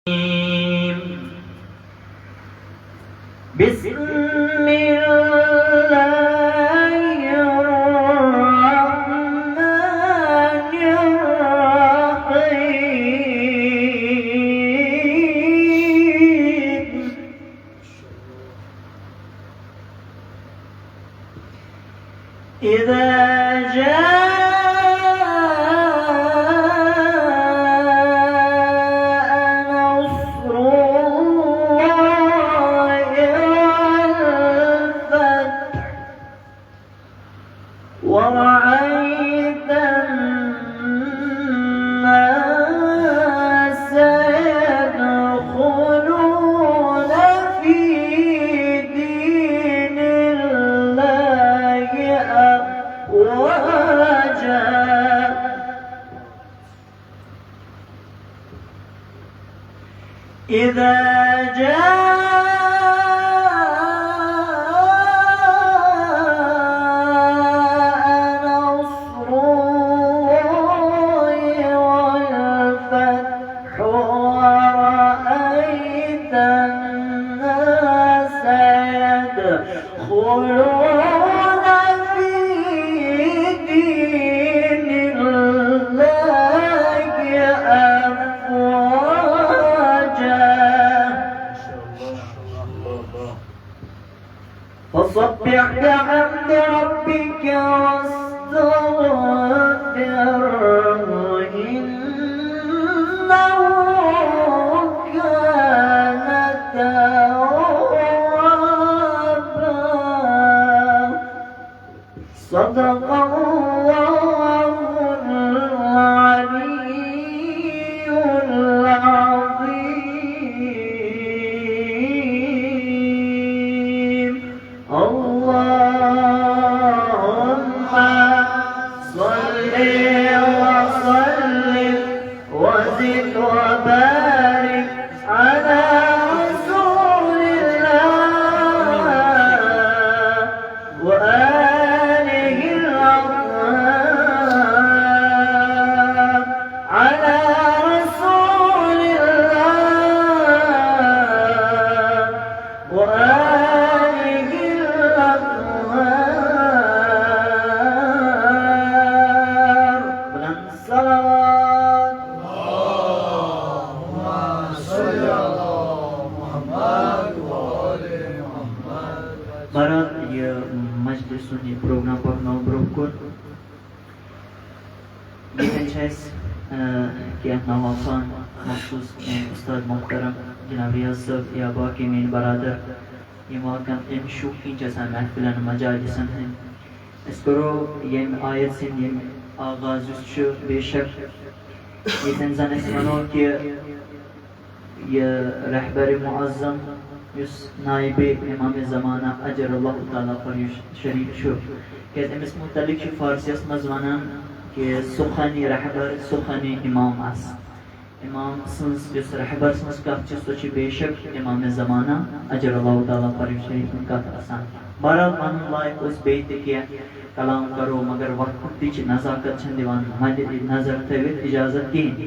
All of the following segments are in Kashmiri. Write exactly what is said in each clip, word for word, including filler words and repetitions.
بسم الله الرحمن الرحيم. إذا جاء نصر الله والفتح ورأيت الناس يدخلون في دين الله أفواجا. إذا جاء نصر الله والفتح ورأيت الناس يدخلون في دين الله أفواجا. فسبح بحمد ربك واستغفره إنه كان توابا. صدق الله العلي العظيم. اللهم صل وسلم وزد وبارك على رسول الله وآله الأطهار، على رسول الله وآله الأطهار. بلند صلوات. اللهم صل على محمد وآل محمد. بہرحال، یہِ مجلسُن یہِ پروگرام پکناوو برونٛہہ کُن۔ ییٚتٮ۪ن چھِ اَسہِ، آ، کینٛہہ نوابہٕ خان مخصوٗص، آ، اُستاد محترم جناب ریاض صٲب یا باقٕے میٛٲنۍ برادر، یِم واقعاً اَمہِ شوقیٖن چھِ آسان محفلن، مجالسن ہٕنٛدۍ۔ أسۍ کرو ییٚمہِ آیت سٕنٛدۍ ییٚمہِ آغاز یُس چھُ، بے شک ییٚتٮ۪ن زن أسۍ ونو کہِ یہِ رہبر معظم یُس نائب امام زمانہ اجر اللہ تعالیٰ فرجہ شریف چھُ، کیازِ أمِس متعلق چھِ فارسیَس منٛز ونان کہِ سخن رہبر سخن امام آس۔ امام سٕنٛز یُس رہبر سٕنٛز کتھ چھِ، سۄ چھِ بے شک امام زمانہ اجر اللہ تعالیٰ فرجہ شریف ہٕنٛز کتھ آسان۔ بہرحال، ونُن لایق اوس بیٚیہِ تہِ کینٛہہ کلام کرو، مگر وقت تہِ چھِ، نزاکت چھَنہٕ دِوان مدِ نظر تھٲوِتھ اجازت کِہیٖنۍ۔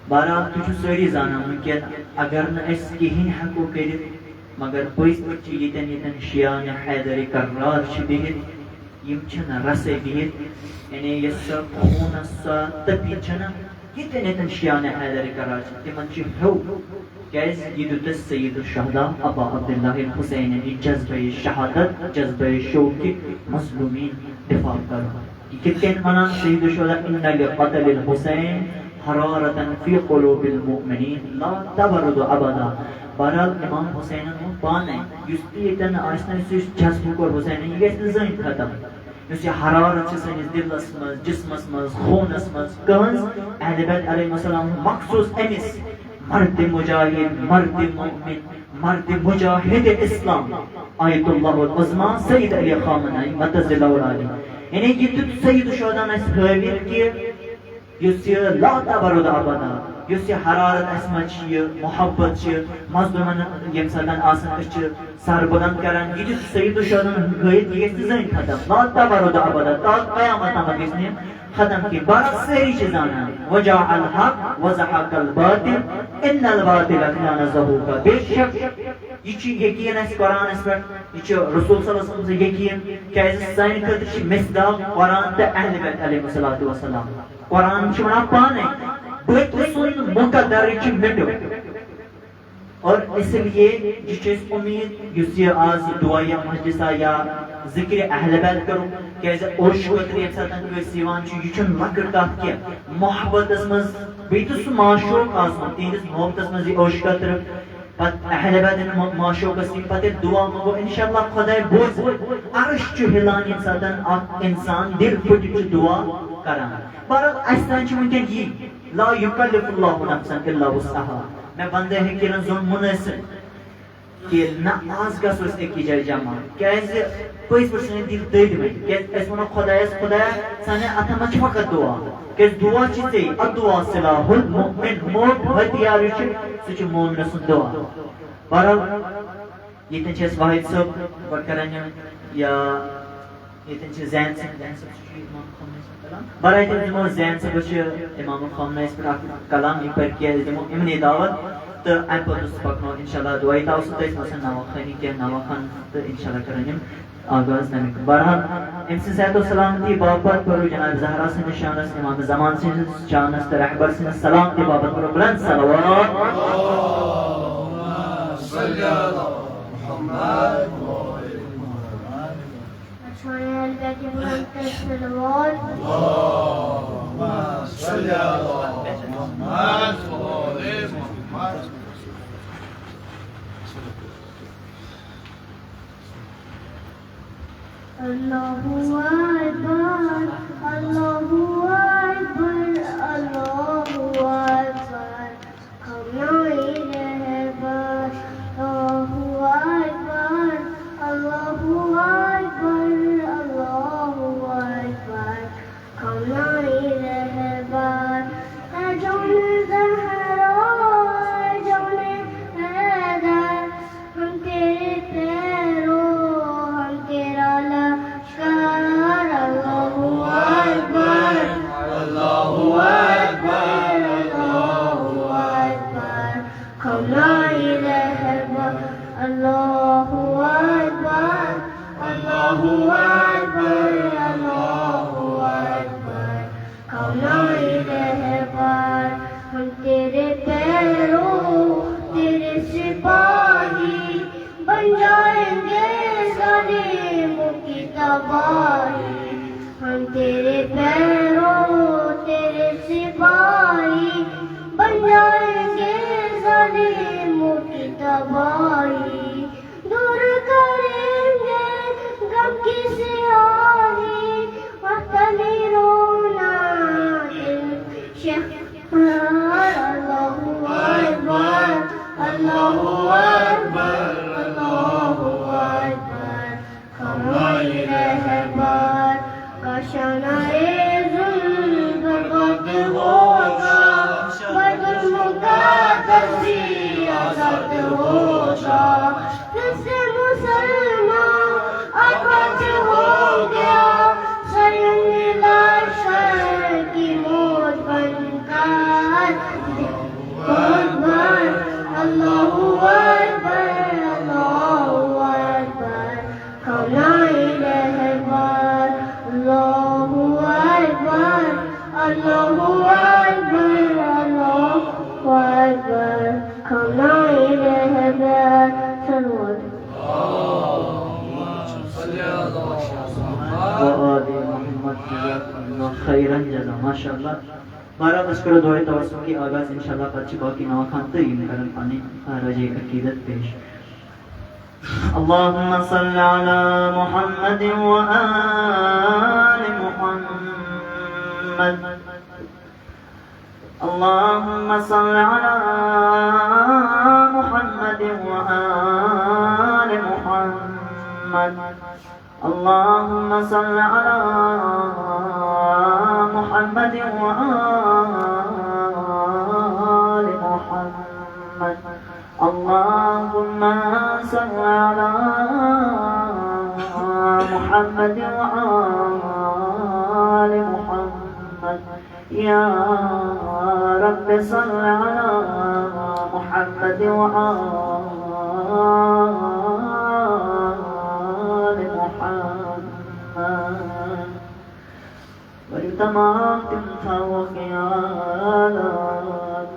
بہرحال، تُہۍ چھِو سٲری زانان وٕنکیٚن، اگر نہٕ أسۍ کِہیٖنۍ ہٮ۪کو کٔرِتھ، مگر پٔزۍ پٲٹھۍ چھِ ییٚتٮ۪ن ییٚتٮ۪ن شیعانہِ حیدر کرار چھِ بِہِتھ، یِم چھِنہٕ رسے بِہِتھ، یعنی یۄس سۄ خوٗنس سۄ تٔپِتھ چھَنہ، ییٚتٮ۪ن ییٚتٮ۪ن شیعانہِ حیدر کرار چھِ، تِمن چھِ ہیوٚو، کیازِ یہِ دیُت اَسہِ سید الشہداء ابا عبداللہ الحسین، یعنی جذبہ شہادت، جذبہ شوق مظلومین دفاع کرُن۔ یہِ کِتھ کٔنۍ ونان سید الشہداء، ان لقتل الحسین حرارة فی قلوب المؤمنین لا تبرد ابدا۔ بہرحال، امام حسینن ووٚن پانے، یُس تہِ ییٚتٮ۪ن آسہِ نہٕ، سُہ یُس جذبہٕ کوٚر حسینن، یہِ گژھِ نہٕ زٕہٕنۍ ختم۔ یُس یہِ حرارت چھِ سٲنِس دِلس منٛز، جسمس منٛز، خوٗنس منٛز، کٕہٕنٛز؟ اہل بیت علیہ السلام مخصوص أمِس مرد مجاہد، مرد مؤمن، مرد مجاہد اسلام، آیت اللہ العظمی سید علی خامنائی متزلہ العالی۔ یعنی یہِ دیُت سید الشہداہن اَسہِ ہٲوِتھ کہِ یُس یہِ لا تبرد ابدا، یُس یہِ حرارت اَسہِ منٛز چھِ، یہِ محبت چھِ، مظلومن ییٚمہِ ساتہٕ آسان أسۍ چھِ سر بلند کران، یہِ دیُت سید الشہداہن ہٲوِتھ، یہِ گژھِ نہٕ زٕہٕنۍ ختم۔ لا تبرد ابدا، تا قیامت تامتھ گژھِ نہٕ یِم ختم کینٛہہ۔ بہرحال سٲری چھِ زانان، وجاء الحق وزهق الباطل ان الباطل كان زهوقا۔ بے شک یہِ چھُ یقین اَسہِ قرآنَس پٮ۪ٹھ، یہِ چھُ رسول صلی اللہ علیہ وسلم سُنٛد یقین، کیٛازِ سانہِ خٲطرٕ چھِ مصداق قرآن تہٕ اہل بیت علیہ الصلوۃ والسلام۔ قرآن چھُ وَنان پانَے، بہٕ تہِ سُنٛد مقدر چھُ مِٹُن۔ اور اس لیے یہِ چھِ أسۍ اُمید، یُس یہِ آز دُعا یا مجلسا یا ذکر اہل بیت کَرو، کیٛازِ عرش خٲطرٕ ییٚمہِ ساتہٕ کٲنٛسہِ یِوان چھُ، یہِ چھُنہٕ لۄکٕٹ کَتھ کینٛہہ۔ محبتَس منٛز بیٚیہِ تہِ سُہ معشوق آسُن، تِہِنٛدِس محبتَس منٛز یہِ عرش خٲطرٕ، پَتہٕ اہل بیت یِن م-، معشوقَس نِش، پَتہٕ ییٚلہِ دُعا منٛگو، اِنشاءاللہ خۄداے بوزِ۔ عرش چھُ ہِلان ییٚمہِ ساتہٕ اَکھ اِنسان دِل پھٕٹِتھ چھُ دُعا کَران۔ بہرحال اَسہِ تام چھُ وٕنکٮ۪ن یی، لا یکلف اللہ نفسا الا وسعها۔ مےٚ بندے ہیٚکہِ نہٕ زوٚن مُنٲسِب کہِ نہ، آز گژھو أسۍ أکِس جایہِ جمع۔ کیٛازِ؟ پٔزۍ پٲٹھۍ سٲنۍ دِل دٔدۍ وۄنۍ۔ کیٛازِ؟ أسۍ وَنو خۄدایَس، خۄدایا، سانٮ۪ن اَتھَن منٛز چھِ فقط دُعا۔ کیٛازِ دُعا چھِ ژےٚ، الدُعا سلاح المؤمن، موٹ ہتھیار یُس چھُ، سُہ چھُ مومنہٕ سُنٛد دُعا۔ بہرحال، ییٚتٮ۪ن چھِ اَسہِ واحد صٲب، گۄڈٕ کَران یِم یا ییٚتٮ۪ن چھِ زین صٲب، زین صٲب چھُ اِمام خامنہٕ صٲب کَران۔ بہرحال، ییٚتٮ۪ن دِمو زین صٲبَس چھِ اِمام خامنہٕ اَسہِ پٮ۪ٹھ اَکھ کلام، یہِ پَرِ کینٛہہ، أسۍ دِمو یِمنٕے دعوت تہٕ اَمہِ پَتہٕ پَکناوو اِنشاءاللہ دُعایہِ تاوسہٕ تہٕ أسۍ وَسو نواخٲنی کینٛہہ نواخان تہٕ اِنشاءاللہ کَرَن یِم آغاز تَمیُک۔ بہرحال، أمۍ سٕنٛز صحت و سلامتی باپتھ پٔرِو جناب زہرا سٕنٛدِس شانَس، اِمام زمان سٕنٛدِس شانَس تہٕ رہبر سٕنٛدِس سلامتی باپتھ پٔرِو بُلند صلوات۔ الله أكبر، الله أكبر، الله أكبر، كوني رهبر. الله أكبر، الله أكبر، الله أكبر، كوني رهبر. اے جان زہرا، اے جان حیدر، ہم تیرے پیرو، ہم تیرا لشکر۔ الله أكبر، الله أكبر، الله أكبر، كوني رهبر. الله أكبر، الله أكبر، الله أكبر، كوني رهبر. ہم تیرے پیرو، تیرے سپاہی، بن جائیں گے ظالموں کی تباہی۔ ہم تیرے پیرو، تیرے سپاہی، بن جائیں گے ظالموں کی تباہی۔ دور کریں گے غم کی سیاہی، وطنی رونا دل شہر۔ الله أكبر، الله أكبر، الله أكبر، كوني رهبر. کاشانۂ ظلم برباد ہوگا، بیت المقدس بھی آزاد ہوگا۔ پھر سے مسلمان آباد ہو گیا، سرنگ لشکر کی موج بن کر۔ أكبر، الله أكبر، الله أكبر، كوني رهبر. الله أكبر، الله أكبر، الله أكبر، كوني رهبر. صلوات. وآل محمد، جزاکم اللہ خیرا جزا۔ ماشاءاللہ۔ بہرحال، أسۍ کَرو دُعایہِ توسل کہِ آغاز، اِنشاءاللہ، پَتہٕ چھِ باقٕے نواخان تہٕ یِم کَرَن پَنٕنۍ راجے عقیدت پیش۔ اللهم صل على محمد وآل محمد. اللهم صل على محمد وآل محمد. اللهم صل على محمد وآل محمد. اللهم صل على محمد وآل محمد. صل على محمد وآل محمد. ؤلِو تمام تِم تھاووکھ یاد،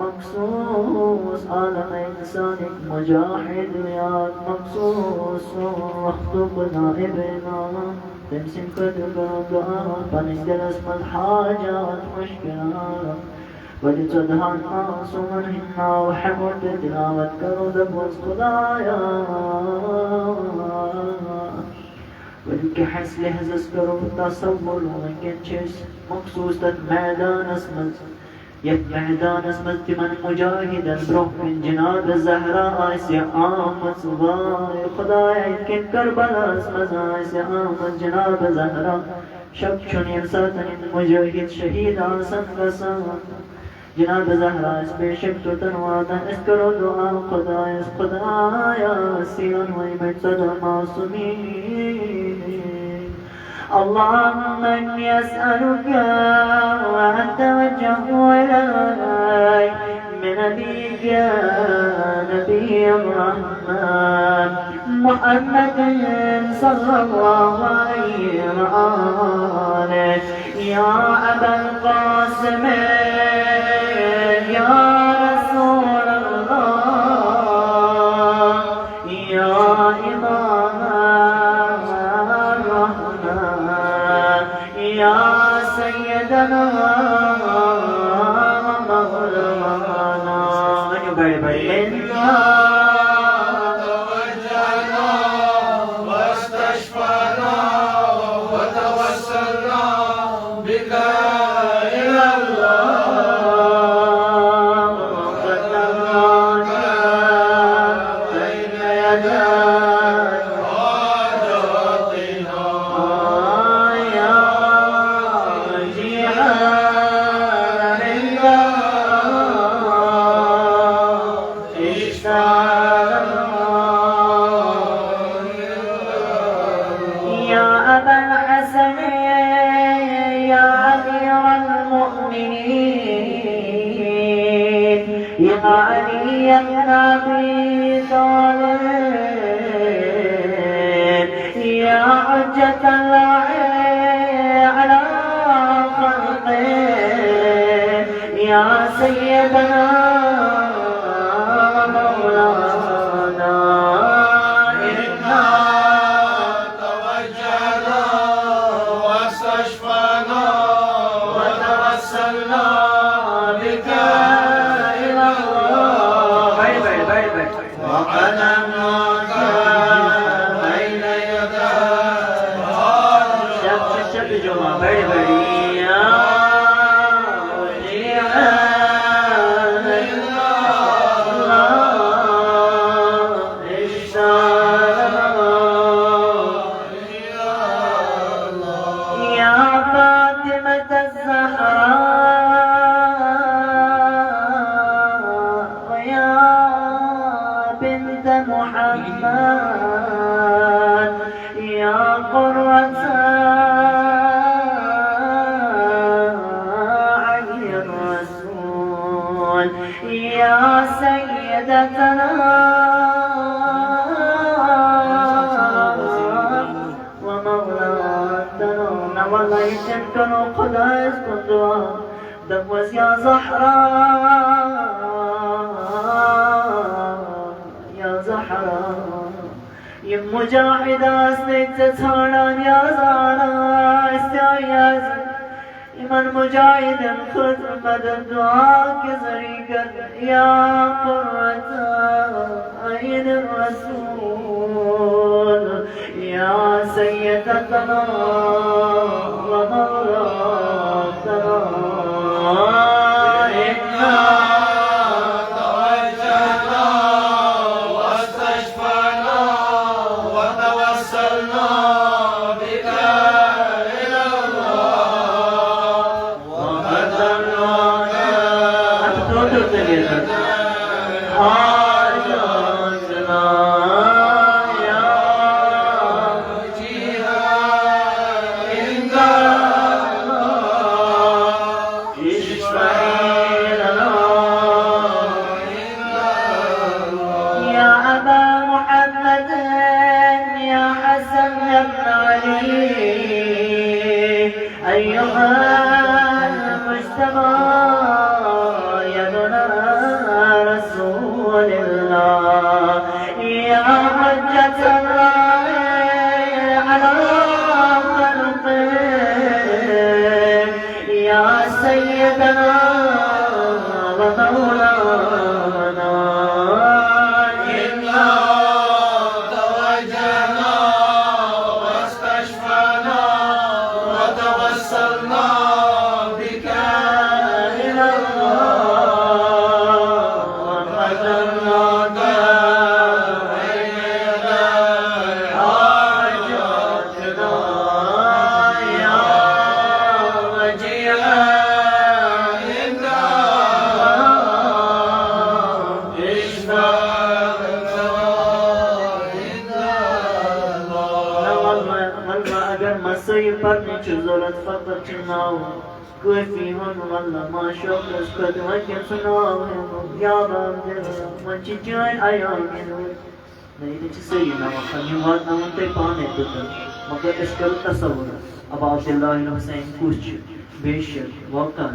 مخصوٗص عالم اِنسانٕکۍ مُجاہِد یاد، مخصوٗص سُہ وقتُک نائب اِمام، تٔمۍ سٕنٛدِ خٲطرٕ کَرو دُعا، پنٕنِس دِلس منٛز حاجات، مُشکِلات۔ ؤلِو ژۄدہَن معصوٗمن ہٕنٛدۍ ناو ہٮ۪مو تہٕ تِلاوت کَرو، دَپوس خدایا۔ ؤلِو کیٛاہ آسہِ لحظس کَرو تصور، وٕنکٮ۪ن چھِ أسۍ مخصوٗص تَتھ میدانس منٛز، یَتھ میدانس منٛز تِمن مُجاہِدن برٛونٛہہ کَنہِ جناب زہرا آسہِ آمٕژ۔ واے خدایا، یِتھ کٔنۍ کربلاہس منٛز آسہِ آمٕژ جناب زہرا۔ شک چھُنہٕ، ییٚمہِ ساتہٕ یِم مُجٲہِد شہیٖد آسَن گژھان، جناب زہرا آسہِ بے شک توٚتَن واتان۔ أسۍ کَرو دُعا خۄدایَس، خۄدایا، أسۍ اَنو یِمَے ژۄداہ معصوٗمیٖن۔ اللهم إني أسألك أن توجه إلي من نبيك نبي الرحمة محمد صلى الله عليه وآله. يا أبا القاسم، يا رسول الله، يا إمام الرحمة، يا سيدنا ومولانا. إنا توجهنا واستشفعنا وتوسلنا بك إلى الله. وقدمناك بين يدي حاجاتنا يا جيعان الله. يا أبا الحسن، يا أمير المؤمنين، يا علي بن أبي طالب، يا حجة الله على خلقه، يا سيدنا مولانا، إنا توجهنا واستشفعنا وتوسلنا بك إلى الله. وقدمناك بين يدي. شب، شب، شب جمعة، بڑی، بڑی. يا وجيها الله. يا فاطمة الزهراء، يا بنت محمد، يا قرة عين الرسول، يا سيدتنا ومولاتنا. نہ واللہ، ییٚتٮ۪ن کَرو خۄدایَس کُن دُعا، دَپوس یا زہرا، یا زہرا، یِم مُجاہِد آسنَے ژےٚ ژھانٛڈان یا زانان، أسۍ تہِ آیہِ آز یِمن مُجاہِدن خٲطرٕ مدد دُعا کہِ ذٔریعہٕ کر. يا قرة عين الرسول، يا سيدتنا ومولاتنا، إنا توجهنا واستشفعنا وتوسلنا بك إلى الله. وقدمناك، اَتھ ٹوٹل تٔمِس حاجاتنا يا وجيها عند الله، اشفعي لنا. نہ، واللہ، واللہ، اگر مسٲیِب پرنٕچ چھِ ضروٗرت، فقط چھِ ناو کٲفی ہُنٛد، واللہ، ما شوقس خٲطرٕ وۄنۍ کیٛاہ سُہ ناو ہٮ۪مو؟ یا رب، وۄنۍ چھِ چٲنۍ ایام یِنہٕ وٲلۍ۔ نہ، ییٚتٮ۪ن چھِ سٲری ناو آسان، یِم واتناوَن تۄہہِ پانَے توٚتَن۔ مگر أسۍ کَرو تصوُر، ابا عبداللہ حسین کُس چھُ؟ بے شک، واقعاً۔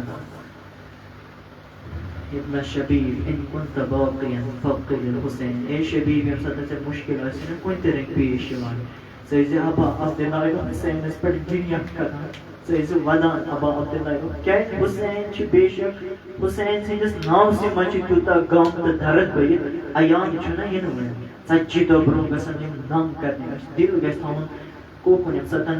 ابن شبیب، ان کنت باقیا فقر الحسین۔ اے شبیب، ییٚمہِ ساتہٕ ژےٚ مُشکِل آسہِ نہ کُنہِ تہِ رٔنٛگۍ پیش یِوان، ژٕ ٲسۍ زِ ابا عبداللہ حسینس پٮ۪ٹھ گِریان کران، ژٕ ٲسۍ زِ ودان ابا عبداللہ۔ کیٛازِ؟ حسین چھِ بے شک، حسین سٕنٛدِس ناوسٕے منٛز چھِ تیوٗتاہ غم تہٕ درد بٔرِتھ، ایام چھُنہ یِنہٕ وۄنۍ۔ ژتجی دۄہ برونٛہہ گژھن یِم ننٛگ کرنہِ، اَسہِ دِل گژھِ تھاوُن کوکُن۔ ییٚمہِ ساتہٕ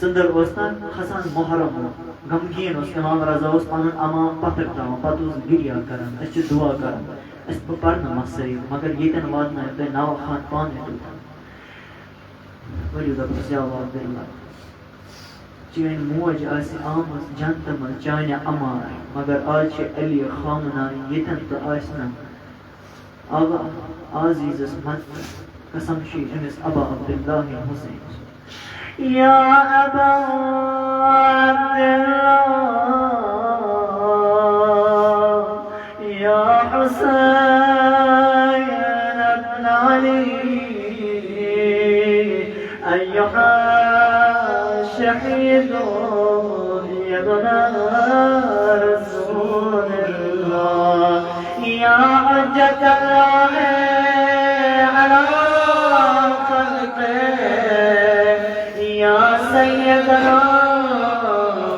ژٔنٛدٕر ٲس نا کھسان، محرم اوس، غمگیٖن اوس، امام رضا اوس پنُن امام پتھر ترٛاوان، پتہٕ اوس گِریان کران، أسۍ چھِ دُعا کران، أسۍ، بہٕ پرنہٕ مسٲیِب، مگر ییٚتٮ۪ن واتنٲیِو تُہۍ نوحات پانے توٚتام۔ ؤلِو دَپُس، یا عبداللہ، چٲنۍ موج آسہِ آمٕژ جنتہٕ منٛز چانہِ اَمارٕ، مگر آز چھِ علی خامنائی ییٚتٮ۪ن تہٕ آسہِ نہٕ۔ اَوا، عزیٖزَس منٛز قسم چھِ أمِس ابا عبداللہ حسین۔ یا ابا عبداللہ، یا حسین ابن علی، أيها الشهيد يا ابن رسول الله، يا حجة الله على خلقه، يا سيدنا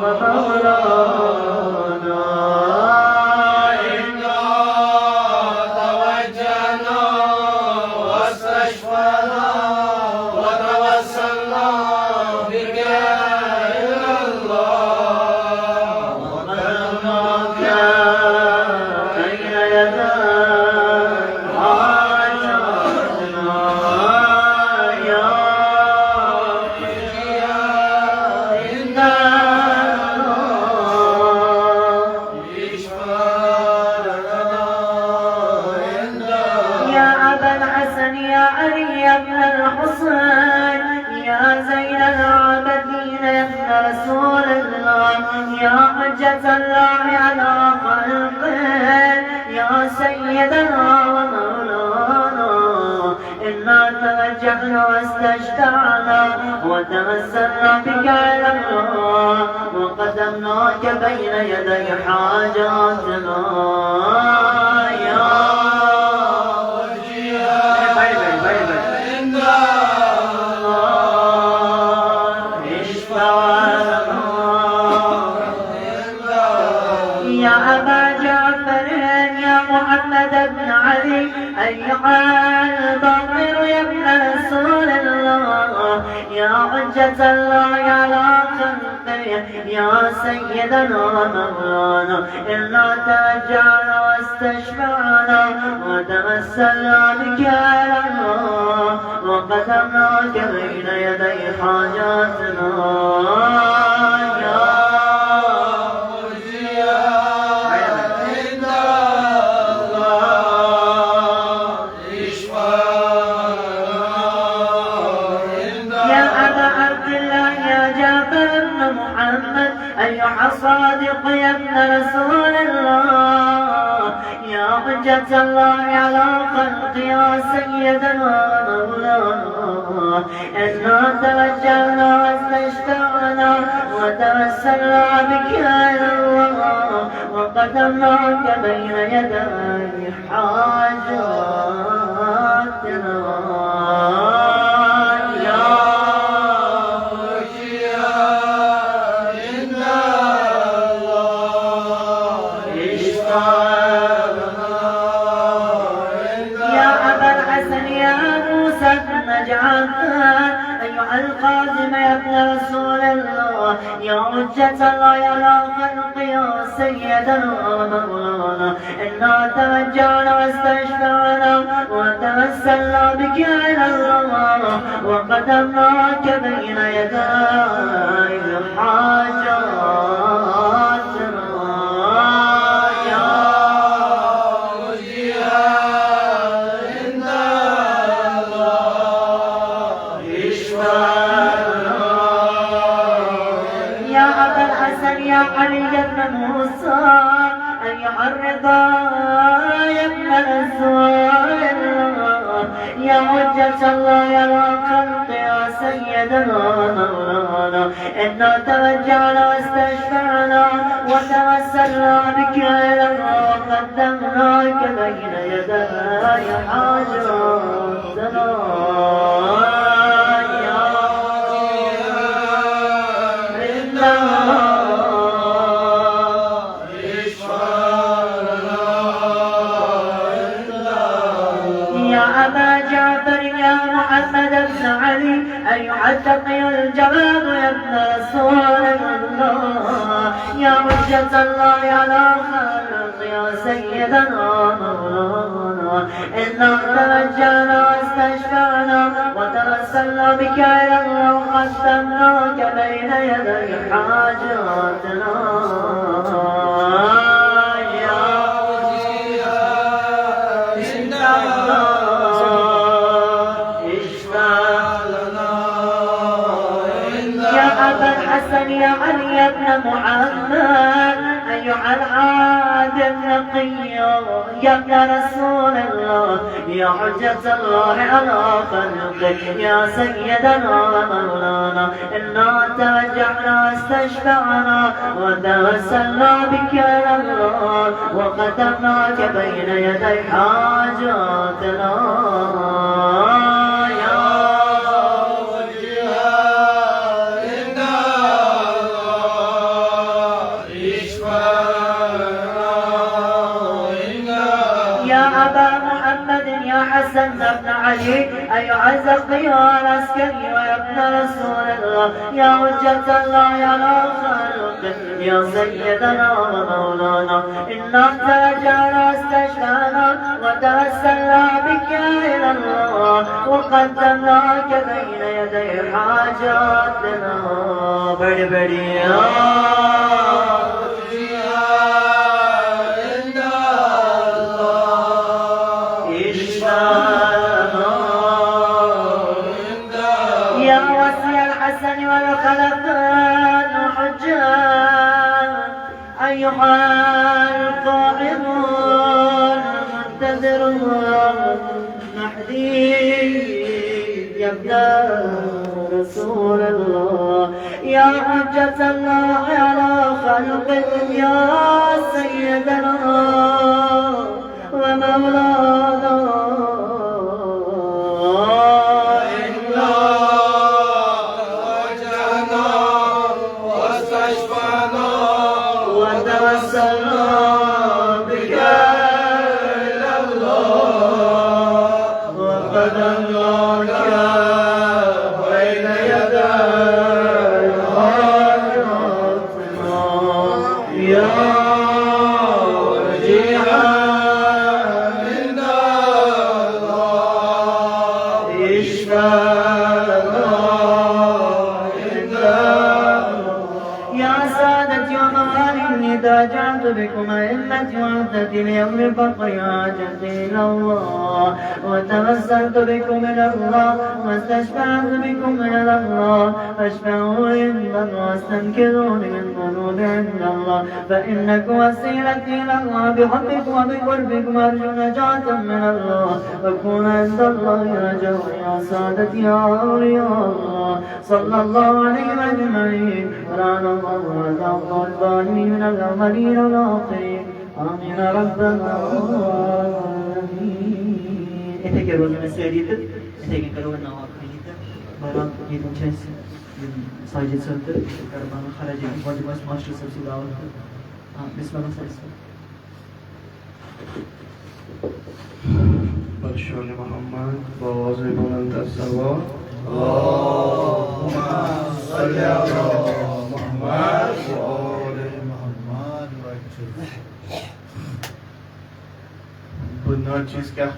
ومولانا. إنا توجهنا واستشفعنا وتوسلنا بك إلى الله. وقدمناك بين يدي حاجاتنا يا مجيب الدعوات. يا أبا الحسن، يا علي بن الحسين، يا زين العابدين، يا ابن رسول الله، يا حجة الله على خلقه، يا سيدنا ومولانا. إنا توجهنا واستشفعنا وتوسلنا بك إلى الله، وقدمناك بين يدي حاجاتنا يا مجيب الدعوات. اشفع لنا. يا أبا جعفر، يا محمد بن علي، أيها الباقر يا ابن رسول الله، يا حجة الله على خلقه، يا سيدنا مولانا، إنا توجهنا واستشفعنا وتوسلنا بك إلى الله، وقدمناك بين يدي حاجاتنا يا يا أبا عبد الله، يا جعفر بن محمد، أيها الصادق يا ابن رسول الله، يا حجة الله على خلقه، يا سيدنا مولانا، إنا توجهنا واستشفعنا وتوسلنا بك إلى الله، وقدمناك بين يدي حاجاتنا يا مجيب الدعوات. يا أبا الحسن، يا موسى بن جعفر، أيها القاسم يا ابن رسول الله، يا حجة الله على خلقه، يا سيدنا ومولانا، إنا توجهنا واستشفعنا وتوسلنا بك إلى الله، وقدمناك بين يدي حاجاتنا. يا يا أبا الحسن، يا علي بن موسى، أيها الرضا يا ابن رسول الله، يا حجة الله على خلقه، يا سيدنا مولانا، إنا توجهنا واستشفعنا وتوسلنا بك إلى الله وقدمناك بين يدي حاجاتنا. يا يا أبا جعفر، يا محمد بن علي، أيها التقي الجواد يا ابن رسول الله، يا حجة الله على خلقه، يا سيدنا مولانا، إنا توجهنا واستشفعنا وتوسلنا بك إلى الله وقدمناك بين يدي حاجاتنا. يا يا أبا الحسن، يا علي بن محمد، أيها العهد النقي، يا ابن رسول الله، يا حجة الله على خلقه، يا سيدنا ومولانا، إنا توجهنا واستشفعنا وتوسلنا بك إلى الله وقدمناك بين يدي حاجاتنا. يا يا أبا محمد، يا حسن بن علي، أيها الزقي العسكري، ويا ابن رسول الله، يا حجة الله على خلقه، يا سيدنا ومولانا، إنا توجهنا واستشفعنا وتوسلنا بك إلى الله وقدمناك بين يدي حاجاتنا. بڑی بڑی يا وصي الحسن والخلفاء الحجاج، أيها القائم المنتظر المهدي، يا ابن رسول الله، يا حجة الله على خلقه، يا سيدنا ومولانا. إنا توجهنا واستشفعنا وتوسلنا بك إلى الله وقدمناك بين يدي حاجاتنا. يا وجيها عند الله، اشفعنا عند الله. يا سادتي وموالي، إني توجهت بكم أئمتي وعزتي ليوم فقري وحاجتي إلى الله، وتوسلت بكم إلى الله، واستشفعت بكم إلى الله، فاشفعوا عند الله، واستنكروني من ذنوبي عند الله، فإنك وسيلتي إلى الله، بحبكم وبقربكم أرجو نجاة من الله، أكون عند الله رجاء. يا سادتي يا أولياء الله، صلى الله عليهم أجمعين، ولعن الله وأعد الله الظالمين من الأولين والآخرين. آمين رب العالمين. یِتھَے کٔنۍ روزو أسۍ سٲری تہٕ یِتھَے کٔنۍ کَرو أسۍ ناو اَکھ خٲلی تہٕ بہرحال ییٚتٮ۪ن چھِ اَسہِ یِم ساجد صٲب تہٕ کربلا خرج، یِم گۄڈٕ دِمو أسۍ ماسٹر صٲب سٕنٛز دعوت تہٕ، آ، بسم اللہ سر۔ شان محمد، بآواز بلند الصلوات. اللهم صل علی محمد و آل محمد. بہٕ ناچیز کیٛاہ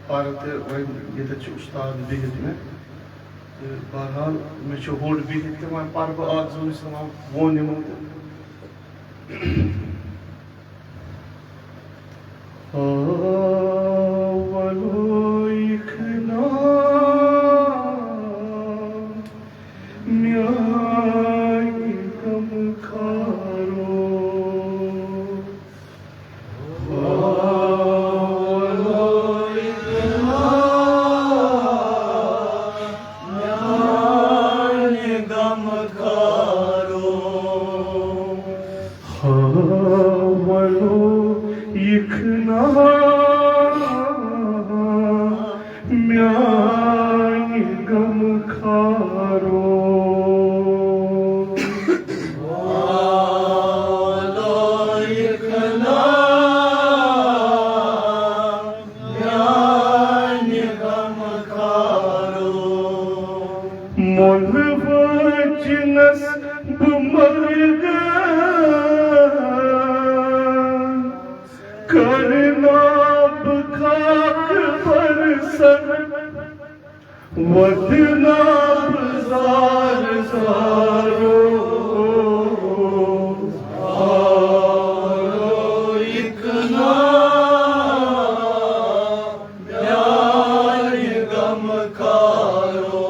پَرٕ تہٕ وۄنۍ ییٚتٮ۪تھ چھُ اُستاد بِہِتھ مےٚ. تہٕ بہرحال، مےٚ چھُ ہوٚٹ بِہِتھ تہٕ وۄنۍ پَرٕ بہٕ اَکھ زٕ مِصرا ووٚن یِمو تہٕ. آ، ولو یِکھ نا میانہِ غمخارو. آ، ولو یِکھ نا میانہِ غمخارو. ہا، ولو یِکھ نا میانہِ غمخارو. ولو یِکھ نا میانہِ غمخارو. مۄلہٕ وٲجِنَس بہٕ مرگہٕ، کرٕ نا بہٕ خاک برسر، وَدٕ نا بہٕ زار زارو. آ، ولو یِکھ نا میانہِ غمخارو.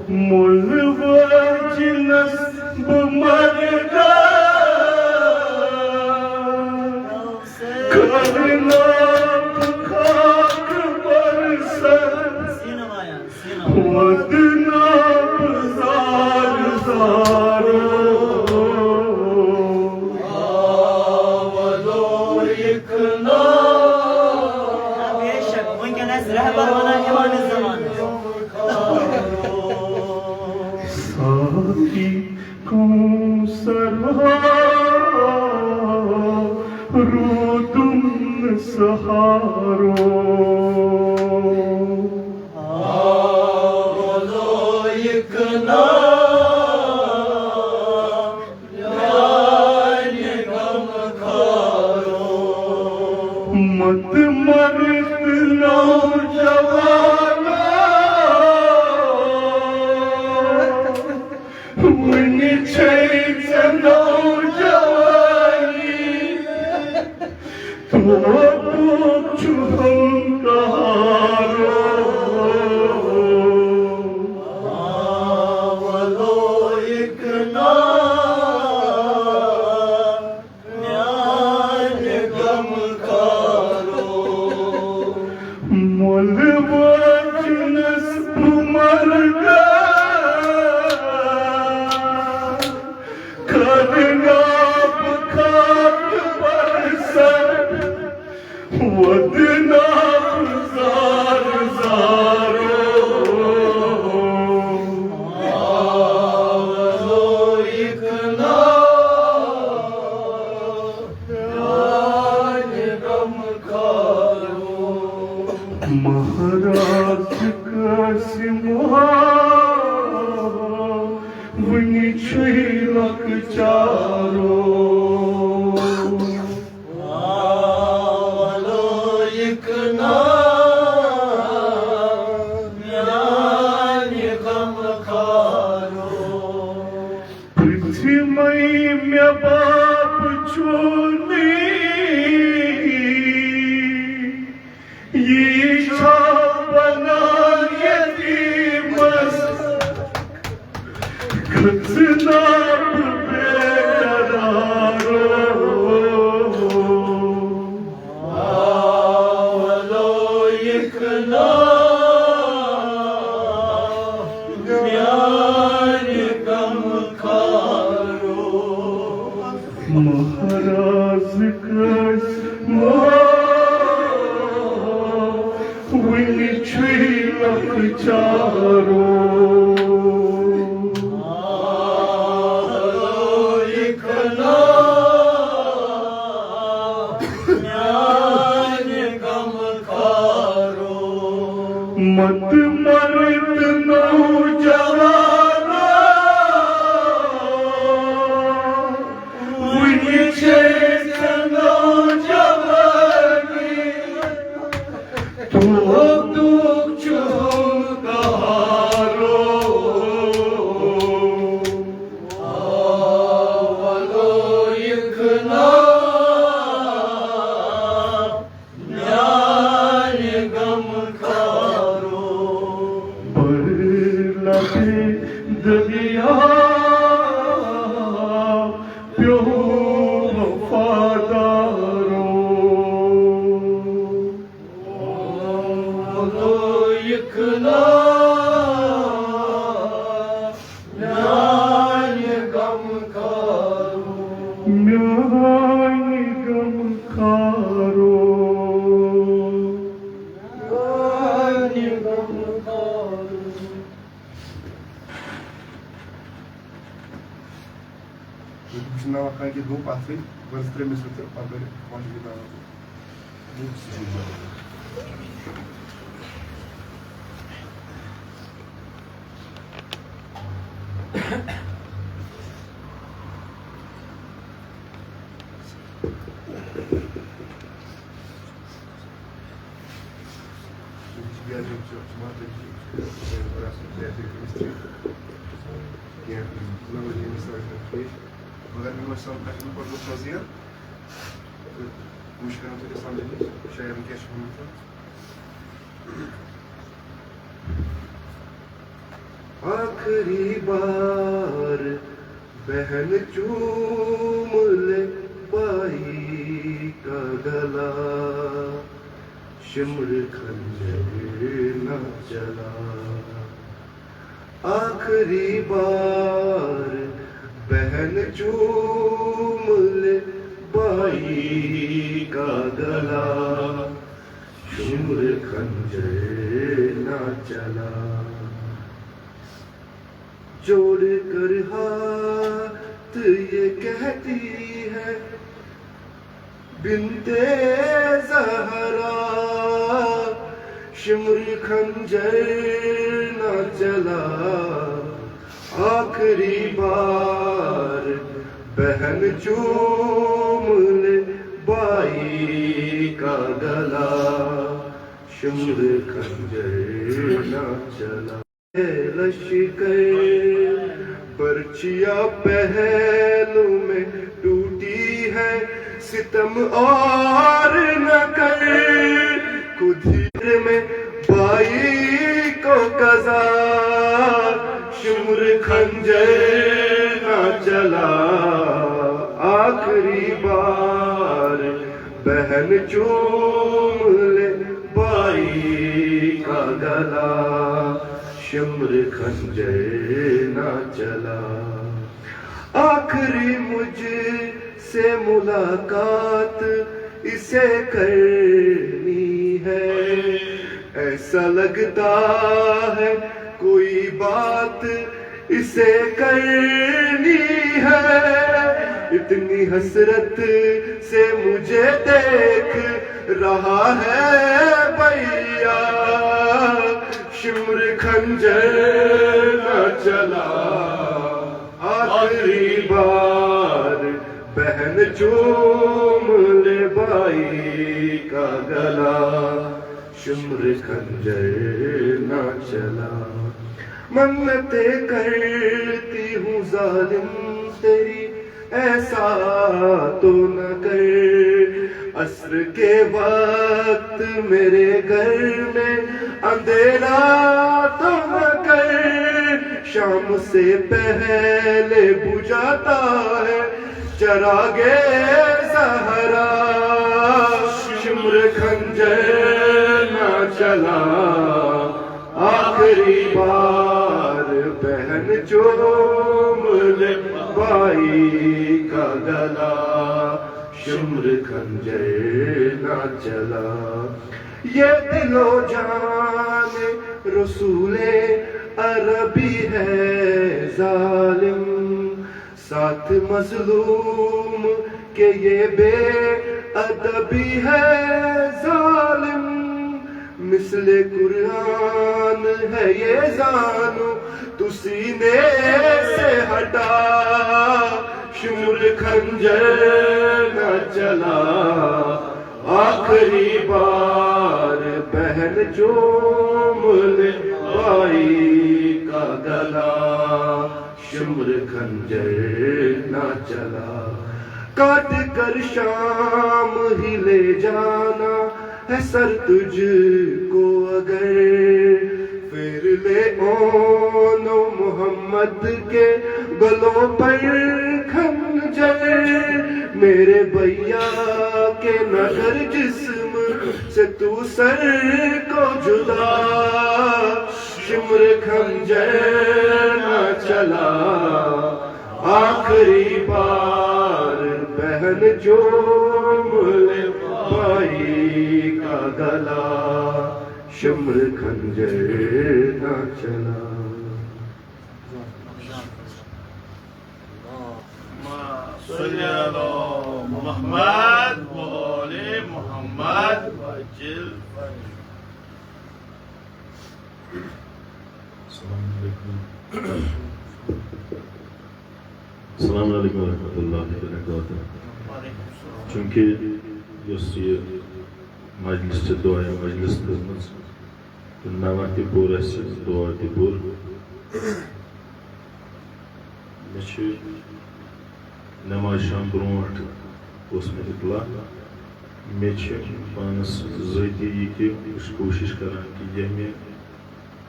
مۄلہٕ وٲجِنَس بہٕ مرگہٕ، کرٕ نا بہٕ خاک برسر، وَدٕ نا بہٕ زار زارو. آ، ولو یِکھ نا بے شک، وٕنکیٚن آسہِ رہبر وَنان امام زمانس. ساقی کوثر ہا روٗدُم سہارو. آ، ولو یِکھ نا میانہِ غمخارو. مت مرد نوجوانو، وُنہِ چھے ژےٚ نوجوانی. توبُک چھُ ہم کہارو. آ، ولو یِکھ نا میانہِ غمخارو. مۄلہٕ وٲجِنَس بہٕ مرگہٕ، کرٕ نا بہٕ خاک برسر، وَدٕ نا بہٕ زار زارو. آ، ولو یِکھ نا میانہِ غمخارو. مہراز قاسم ہا وُنہِ چھُے لۄکچارو. آ، ولو یِکھ نا میانہِ غمخارو. پرٛژھمَے مےٚ باب چونُے، یہِ چھا بنان یتیٖمس؟ کھٔژٕناو بے قرارو. آ، ولو یِکھ نا میانہِ غمخارو. مہراز قاسم ہا وُنہِ چھُے لۄکچارو. آ، ولو یِکھ نا میانہِ غم مت مرت نوجوانا، وٕنہِ چھے ژےٚ نوجوانی۔ دۄہ دۄہ چھُم قہارو، آولو یِکھ نا میانہِ غم خارو۔ بر لبِ دریا پیوٚو وفادارو۔ آولو یِکھ نا میانہِ غم خارو۔ میانہِ غم خارو۔ میانہِ غم خارو۔ بہٕ چھُس ناو کانٛہہ کہِ دۄہ پَتھٕے، بہٕ ٲسٕس ترٛےٚ مِصرٕ تہٕ پَتہٕ بٔرِتھ وَنٛدٕ یہِ ناو۔ مگر مےٚ ٲس سَمکھان تِمَن پَتہٕ اوس نظیر تہٕ وٕچھ کَران تہٕ سَمجھان شاعرَن کیٛاہ چھِ وَنان تہٕ۔ آخری بار بہن چوم لے بائی کا گلا، شمر خنجر نہ چلا۔ آخری بار بہن چوم لے بائی کا گلا، شمر خنجر نہ چلا۔ جوڑ کر ہاتھ یہ کہتی ہے، بنت زہرا، شمر خنجر نہ چلا۔ آخری بار بہن چوم لے بائی کا گلا، شمر خنجر نہ چلا۔ لشکر برچیاں پہلو میں ٹوٹی ہے، ستم اور نہ کر۔ خود ہی میں بائی کو قضا، شمر خنجر نہ چلا۔ آخری بار بہن چوم لے بائی کا گلا، شمر خنجر نہ چلا۔ آخری مجھ سے ملاقات اسے کرنی ہے، ایسا لگتا ہے کوئی بات اسے کرنی ہے۔ اتنی حسرت سے مجھے دیکھ رہا ہے بھیا، شمر خنجر نہ چلا۔ آخری بار بہن چوم لے بائی کا گلا، شمر خنجر نہ چلا۔ منتیں کرتی ہوں ظالم تیری، ایسا تو نہ کر، عصر کے وقت میرے گھر میں اندھیرا تو نہ کر۔ شام سے پہلے بجھاتا ہے چراغ زہرا، شمر خنجر نہ چلا۔ آخری بار بہن چوم لے بائی کا گلا، شمر خنجر نہ چلا۔ یہ دل و جان رسول عربی ہے ظالم، ساتھ مظلوم کے یہ بے ادبی ہے ظالم۔ مثل قرآن ہے یہ زانو، تو سینے سے ہٹا، شمر خنجر نہ چلا، آخری بار بہن چوم لے بھائی کا گلا، شمر خنجر نہ چلا، کاٹ کر شام ہی لے جانا ہے سر تجھ کو اگر، پھر لے اون محمد کے گلوں پر خنجر، میرے بھیا کے نہ کر جسم سے تو سر کو جدا، شمر خنجر نہ چلا، آخری بار بہن چوم لے بھائی کا گلا، شمر خنجر نہ چلا۔ صلی علی محمد و آل محمد و عجل فرجه. السلام علیکم. السلام علیکم ورحمۃ اللہ وبرکاتہ. چونکہ یۄس یہِ مجلس چھِ دعایہ مجلس کٔرمٕژ، تہٕ نوح تہِ پوٚر اَسہِ، دعا تہِ پوٚر. مےٚ چھِ نماز شام برونٛٹھ اوس مےٚ اطلاع. مےٚ چھِ پانَس ذٲتی یہِ کہِ بہٕ چھُس کوٗشِش کران کہِ ییٚمہِ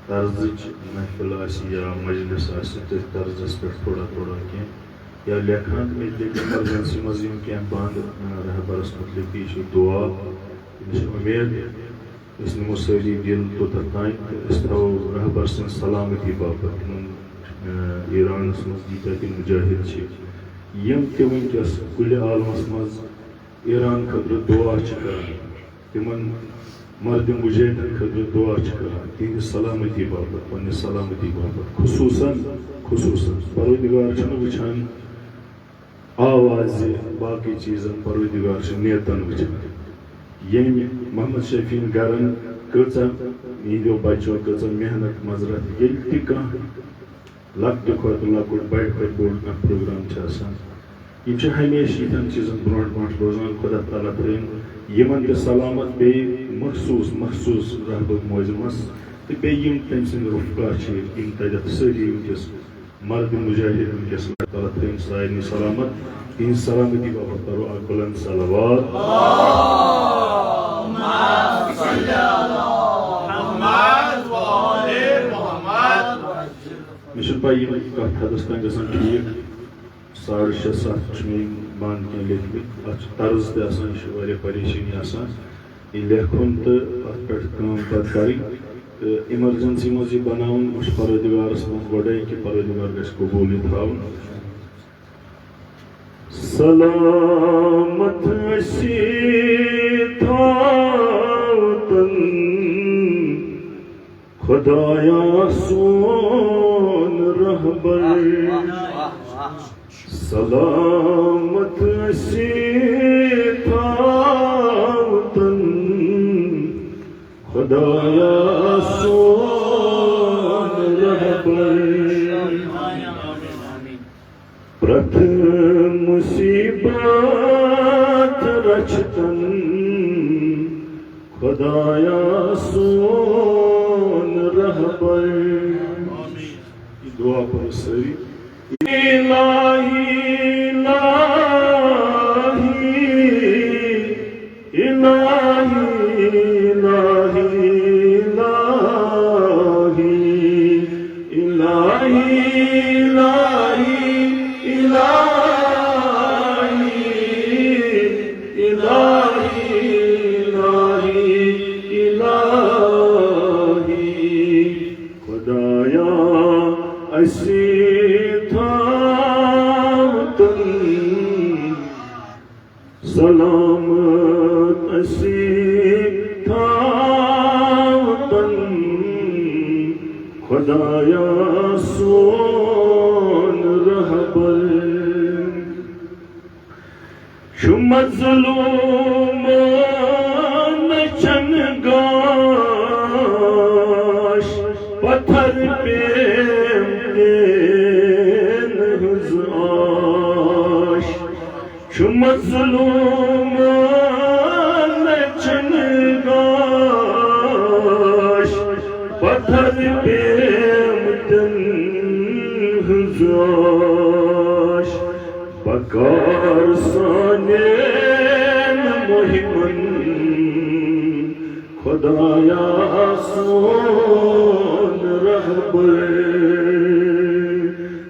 طرزٕچ محفل آسہِ یا مجلس آسہِ، تٔتھۍ طرزس پٮ۪ٹھ تھوڑا تھوڑا کینٛہہ یا لیکھان تہِ، مےٚ تہِ لیکھِ ایمرجنسی منٛز یِم کینٛہہ بنٛد، آ، رہبرس متعلق تہِ، یہِ چھِ دعا، مےٚ چھِ اُمید أسۍ نِمو سٲری دِل توٚتتھ تام تہٕ أسۍ تھاوو رہبر سٕنٛز سلامتی باپتھ تِمن، آ، ایرانس منٛز ییٖتیٛاہ تہِ مجاہد چھِ، یِم تہِ وٕنکیٚس کُلہِ عالمس منٛز ایران خٲطرٕ دعا چھِ کران، تِمن مردِ مجاہدن خٲطرٕ دعا چھِ کران، تِہنٛدِ سلامتی باپتھ، پننہِ سلامتی باپتھ، خصوصاً، خصوصاً پروردگار چھُنہٕ وٕچھان آوازِ، باقٕے چیٖزن، پروردگار چھُ نیتن وٕچھان۔ ییٚمۍ محمد شفیعن گرن کۭژاہ، یِہنٛدیو بچو کۭژاہ محنت مضرت، ییٚلہِ تہِ کانٛہہ لۄکٹہِ کھۄتہٕ لۄکُٹ، بڑِ کھۄتہٕ بوٚڑ کانٛہہ پروگرام چھُ آسان، یِم چھِ ہمیشہِ یِتھٮ۪ن چیٖزن برونٛٹھ برونٛٹھ روزان۔ خۄدا تعالیٰ تھٲیِن یِمن تہِ سلامت، بیٚیہِ مخصوٗص مخصوٗص رہبر معظمس تہٕ بیٚیہِ یِم تٔمۍ سٕنٛدۍ رفقا چھِ، یِم تتٮ۪تھ سٲری وٕنکیٚس مرد مجاہد وٕنکیٚس۔ اللہ تعالیٰ تھٲیِن سارنٕے سلامت، تِہنٛز سلامتی باپتھ کرو اکھ بلند صلوات۔ مےٚ چھُنہٕ پَے یِم کَتھ حدس تام گژھن ٹھیٖک۔ ساڑٕ شےٚ، ستھ چھِ مےٚ یِم بنٛد کینٛہہ لیکھمٕتۍ۔ اَتھ چھِ طرز تہِ آسان، یہِ چھِ واریاہ پریشٲنی آسان۔ یہِ لیکھُن تہٕ اَتھ پٮ۪ٹھ کٲم پَتہٕ کَرٕنۍ۔ تہٕ ایمرجنسی منٛز یہِ بَناوُن، وۄنۍ چھُ پروردگارَس منٛز گۄڈَے کہِ پروردگار گژھِ قبوٗل یہِ تھاوُن۔ سلامت أسی تھاوتن خدایا سون رہبر۔ سلامت أسی تھاوتن خدایا سون رہبر۔ پرٛٮ۪تھ مُصیٖبت رَچھتَن خۄدایا سون رہبر۔ یہِ دُعا پَرو سٲری۔ الٰہی، الٰہی، الٰہی، الٰہی، الٰہی، الٰہی، الٰہی، الٰہی، الٰہی، الٰہی۔ خۄدایا، اَسہِ تھاو تُہۍ سلامت، اَسہِ تھاو تُہۍ خۄدایا سون رہبر۔ چھُ مظلوم نہ چھَنہٕ گان تھل پیمتن ہنزاش بکار سانین مہمن، خدایا سون رہبر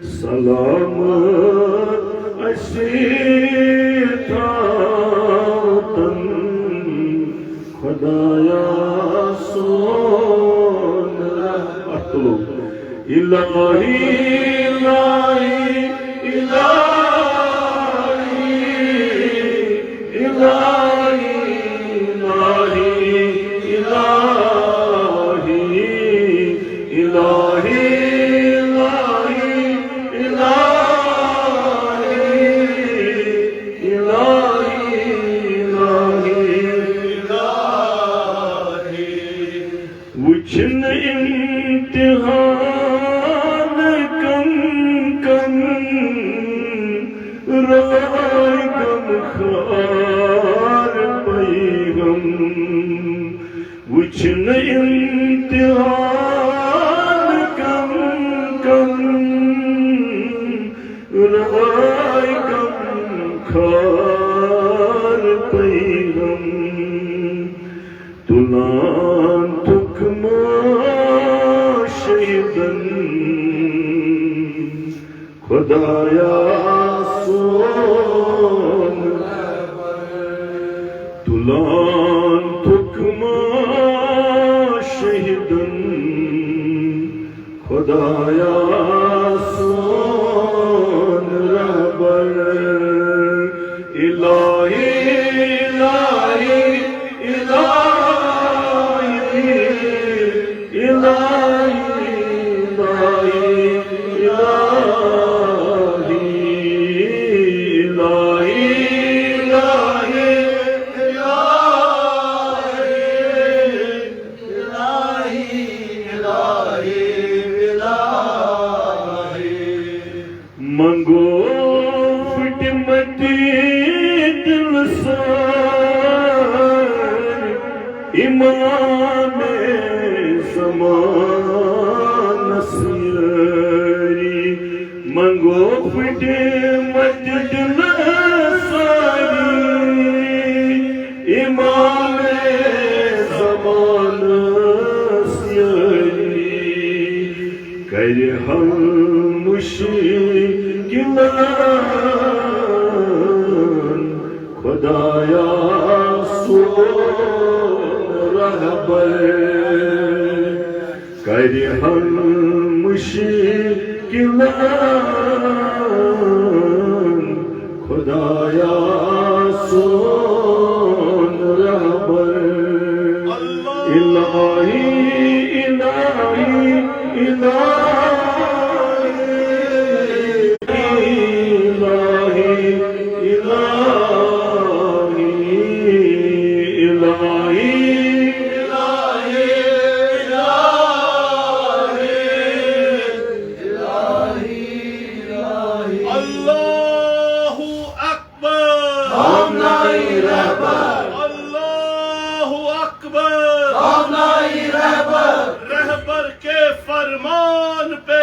سلامت اسی تھاوتن، خدایا سون رہبر۔ الہی، الہی، الہی، الہی، الہی، الہی، الہی، الہی، الہی، الہی۔ وچھن امتحان کم کم، رائے غم خار پیغم۔ وچھن امتحان کم کم، رائے غم خار پیغم۔ تُلان تُکھ ما شہیدن، خدایا سون۔ تُلان تُکھ ما شہیدن، خدایا سون رہبر۔ الہی، الہی، الہی، الہی، الہی، الہی، الہی، الہی۔ الہی، الہی، الہی۔ منگو پھٹمتی دل سان امام زمانس یٲری۔ منگو پھٹمتی دل سان امام زمانس یٲری۔ کرِ حل مشکلن خدایا سون رہبر۔ کرِ حل مشکلن خدایا سون رہبر۔ الہی، الہی، الہی، الہی، الہی، الہی، الہی، الہی۔ اللہ اکبر۔ ہم نائی رہبر۔ اللہ اکبر۔ ہم نائی رہبر۔ رہبر کے فرمان پہ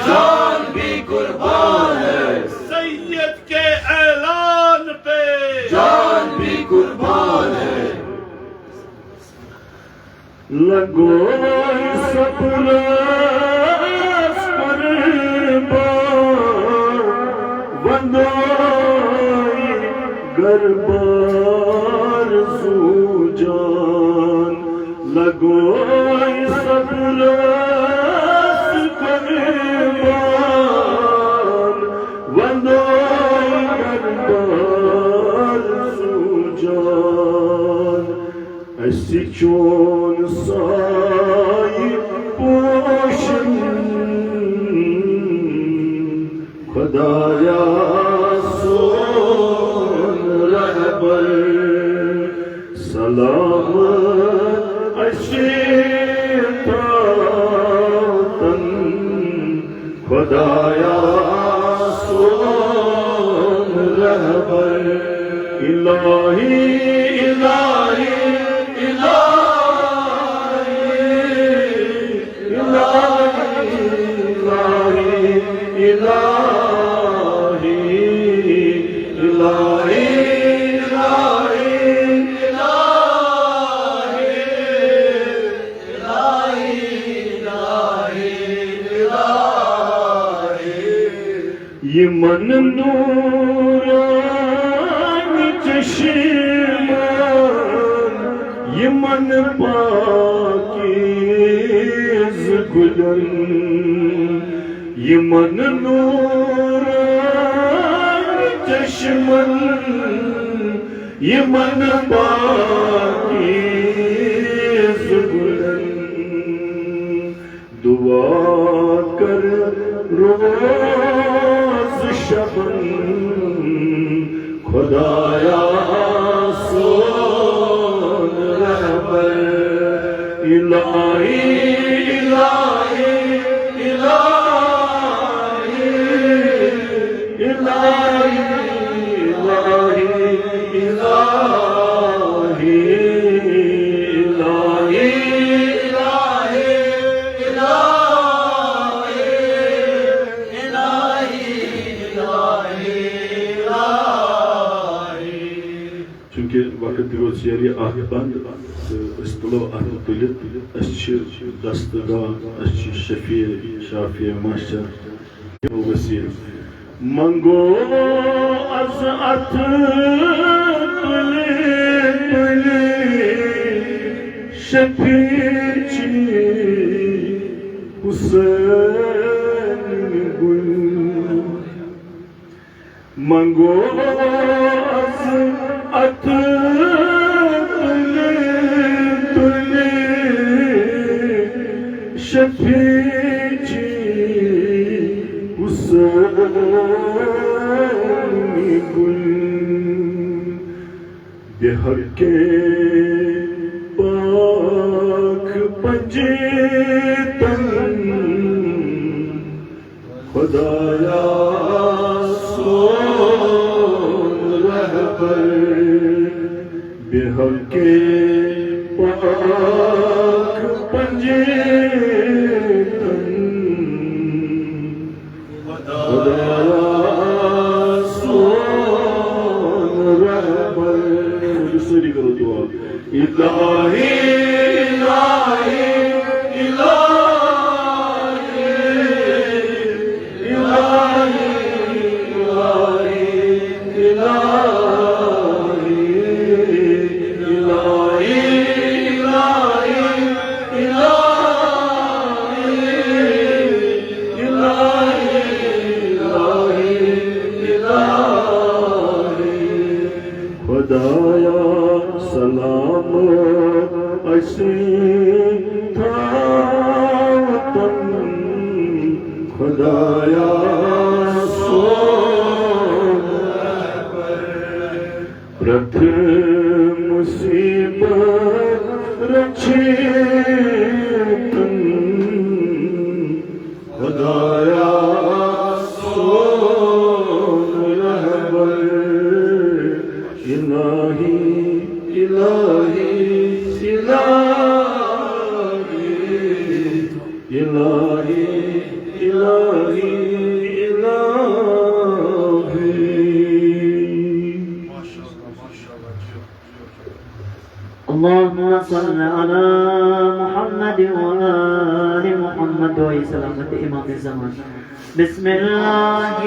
جان بھی قربان ہے۔ سید کے اعلان پہ جان بھی قربان ہے۔ لگوئی سپرس قربان، ودوئی گربار زو جان۔ لگوئی سپرس قربان، ودوئی گربار زو جان۔ اَسہِ چون سایہِ پوشن، خدایا سون رہبر۔ سلامت اَسہِ تھاوتن، خدایا سون رہبر۔ الہی، الہی، الہی، یِمن نورانی چشمن، یِمن پاکیز گُلن، یِمن نورانی چشمن، یِمن پاکیز گُلن۔ دعا کر روز شبن، خدایا سون رہبر۔ الہی، الہی، الہی، الہی، الہی، الہی، الہی، الہی، الہی، الہی۔ چونکہ وقت تہِ روٗد ییٚلہِ اکھ بند، تہٕ أسۍ تُلو اَتھٕ تُلِتھ۔ أسۍ چھِ دستگاہ، أسۍ چھِ شفیع، شافیع محشر، وسیع۔ منگو از اتھ تُلِتھ تُلِتھ شفیع چی حسین گُل۔ منگو از اتھ تُلِتھ تُلِتھ شفیع چی حسین گُل۔ بہر کے پاک پنجے تن، خدایا سون رہبر۔ بہر کے پاک پنجے تن، خدایا سون رہبر۔ سٲری کرو دعا۔ الہی، الہی، الہی، الہی، الہی، الہی، الہی، الہی، الہی، الہی، الہی۔ خدایا سلام اسی تھاوتن، خدایا سون پرتھ مصیبت رچھتن، خدایا سون رہبر۔ الہی، الہی، الہی، الہی، الہی، الہی۔ اللهم صل على محمد وآل محمد۔ دعای سلامت امام زمان۔ بسم الله۔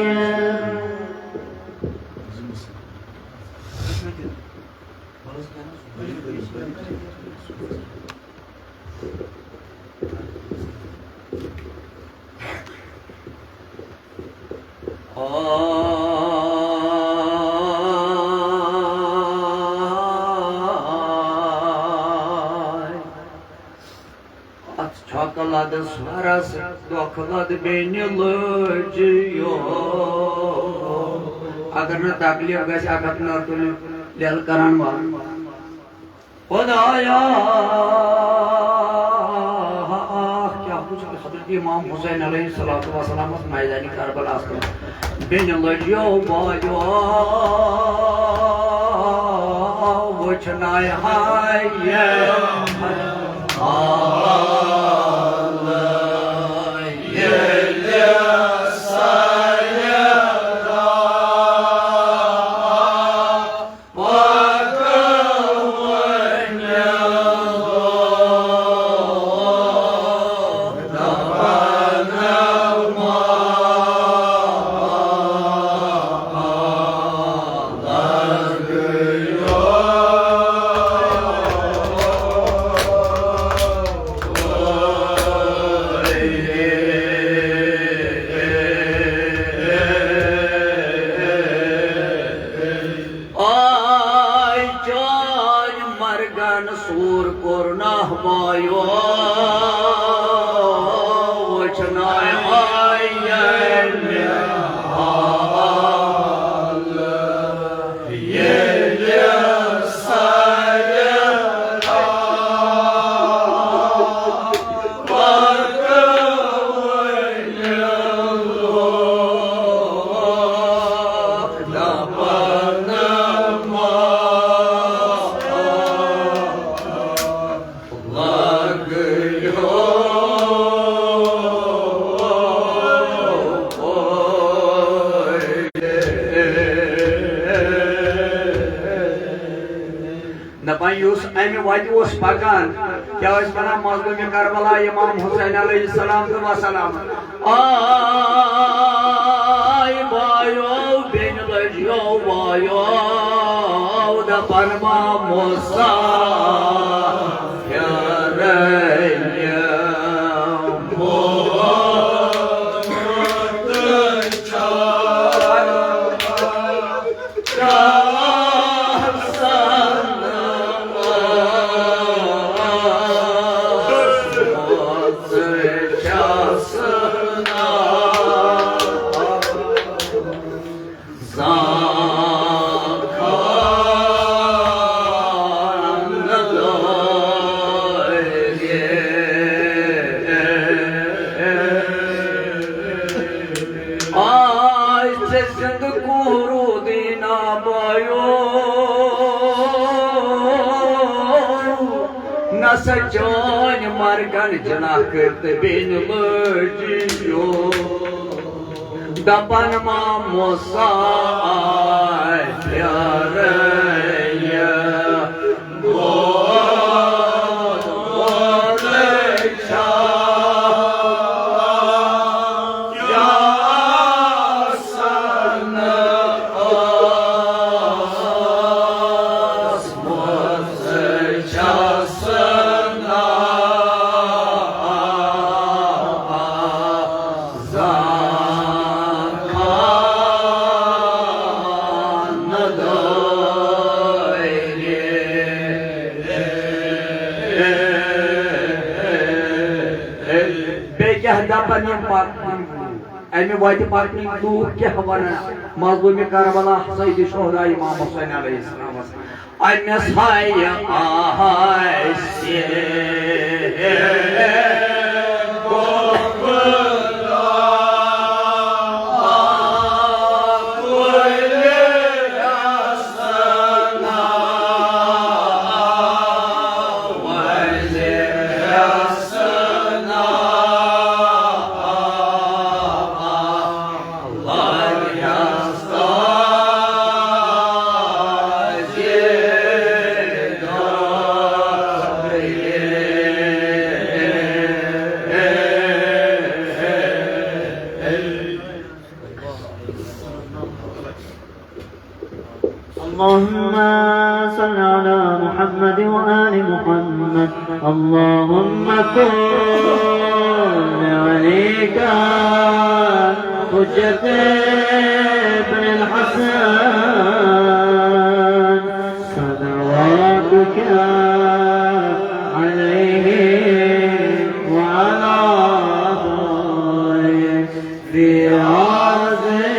آے۔ اتھ چھۄکہٕ لدس سُہرس، دۄکھٕ لد بیٚنہِ لٲجہِ یو۔ اگر نہٕ تکلیف گژھِ، اکھ ہتھ نہ تُلہِ لیلہٕ کران وان۔ خدایا، کیٛاہ وُچھ حضرت امام حسین علیہ الصلوۃ والسلامس میدانِ کربلاہس منٛز؟ بیٚنہِ لٔجیو بایو وٕچھناے ہاے۔ دپان یُس امہِ وتہِ اوس پکان، کیٛاہ ٲسۍ ونان مظلوم کربلا امام حسین علیہ السلام تہٕ وسلام؟ آے بایو، بیٚنہِ لٔجیو وایو، دپان ما مسافرن۔ آے ژےٚ زِندٕ کوٗروٗدیٖنا بایو، نسا چٲنۍ مرگن جناح کٔرۍ تہٕ بیٚنہِ لٲجِو۔ دپان ما مسافر بیٚیہِ کیٛاہ دَپَن یِم پَتہٕ؟ اَمہِ وَتہِ پَکنٕکۍ لوٗکھ کیٛاہ وَنَن؟ مظلوٗمِ کربلا سید شہدا امام حسین علیہ السلامس۔ أمِس ہایہِ آسہِ اللهم صل على محمد وآل محمد. اللهم كن لوليك حجة ابن الحسن صلواتك عليه وعلى آله في هذه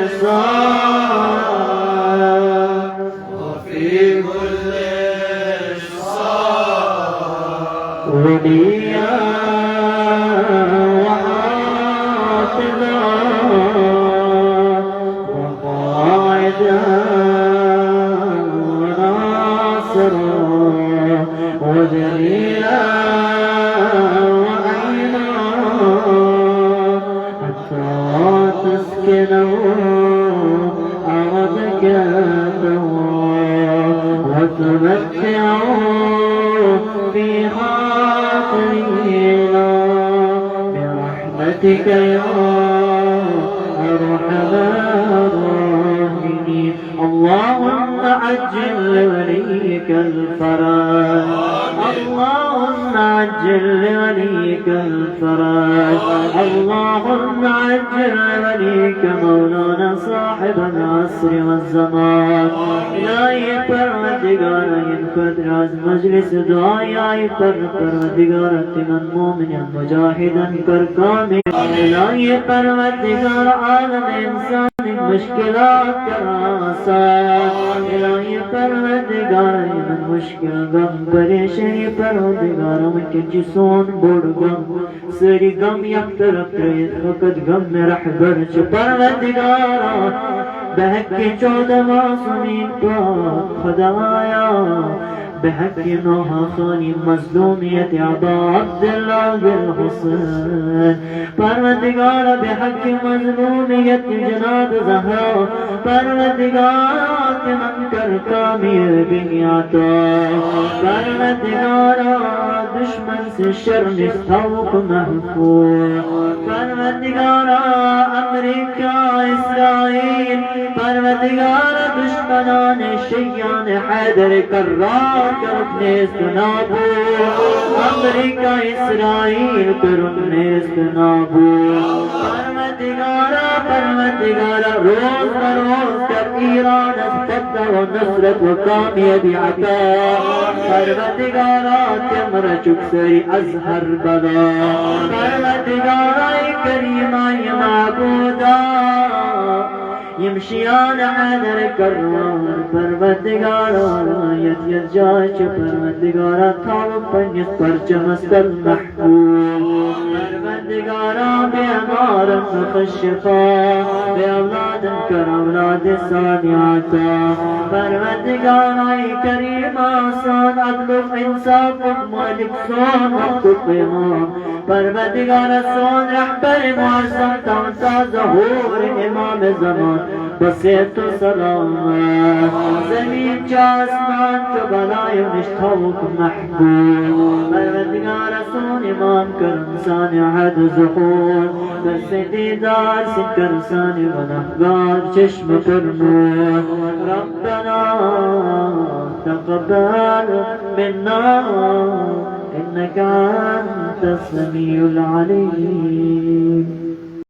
الساعة وفي كل ساعة وليا وحافظا وقائدا وناصرا ودليلا وعينا حتى تسكنه أرضك طوعا وتمتعه فيها طويلا برحمتك يا أرحم الراحمين. اللهم عجل لوليك الفرج. اللهم عجل لوليك الفرج. اللهم عجل لوليك مولانا صاحب العصر والزمان. الٰہی پروردگارا، یِم خٲطرٕ از مجلس دعا آیہِ کرنہٕ، پروردگارا، تِمن مومنن مجاہدن کر کامیاب۔ الٰہی پروردگارا، عالم انسان مشکلات کر آسان۔ الٰہی پروردگارا، یِمن مشکل، غم، پریشانی، پروردگارا، وٕنکٮ۪ن چھُ سون بوٚڑ غم۔ سٲری غم یک طرف ترٲیِتھ، فقط غم رہبر چھُ۔ پروردگارا، بحق چودہ معصومین پاک خدایا، بحق نوحہ خانی مظلومیت ابا عبداللہ الحسین۔ پروردگارا، بحق مظلومیت جناب زہرا، پروردگارا، تِمن کر کامیابی عطا۔ پروردگارا، دشمن سٕنٛدِ شرٕ نِش تھاوُکھ محفوظ۔ پروردگارا، امریکہ، اسرائیل، پروردگارا، دشمنان شیعان حیدر کرار کرُکھ نیست نابود۔ امریکہ، اسرائیل کرُن نیست نابود۔ پروردگارا، پروردگارا، روز بروز کر ایرانس فتح و نصرت و کامیابی عطا۔ پروردگارا، تِم رچُکھ سٲری از ہر بلا۔ پروردگارا، اے کریما، اے معبودا، یِم شیعان حیدر کرار، پروردگارا، یتھ یتھ جایہِ چھِ، پروردگارا، تھاوُکھ پننِس پرچمس تل محفوظ۔ پروردگارا، بیمارن بخش شفا، بے اولادن کر اولاد صالح عطا۔ پروردگارا، اے کریما، سون عدل و انصاف مالک، سون حق و پیمان۔ پروردگارا، سون رہبر معظم تام تازہ حور امام زمان بصحت و سلامت۔ زمین چہ آسمان چہ بلایو نش تھاوُکھ محفوظ۔ پروردگارا، سون امام کرن سانہ حد ظہور، کر سہ دیدار سہ کر سانہ گناہگار چشم پر نور۔ ربنا تقبل منا إنك أنت السميع العليم.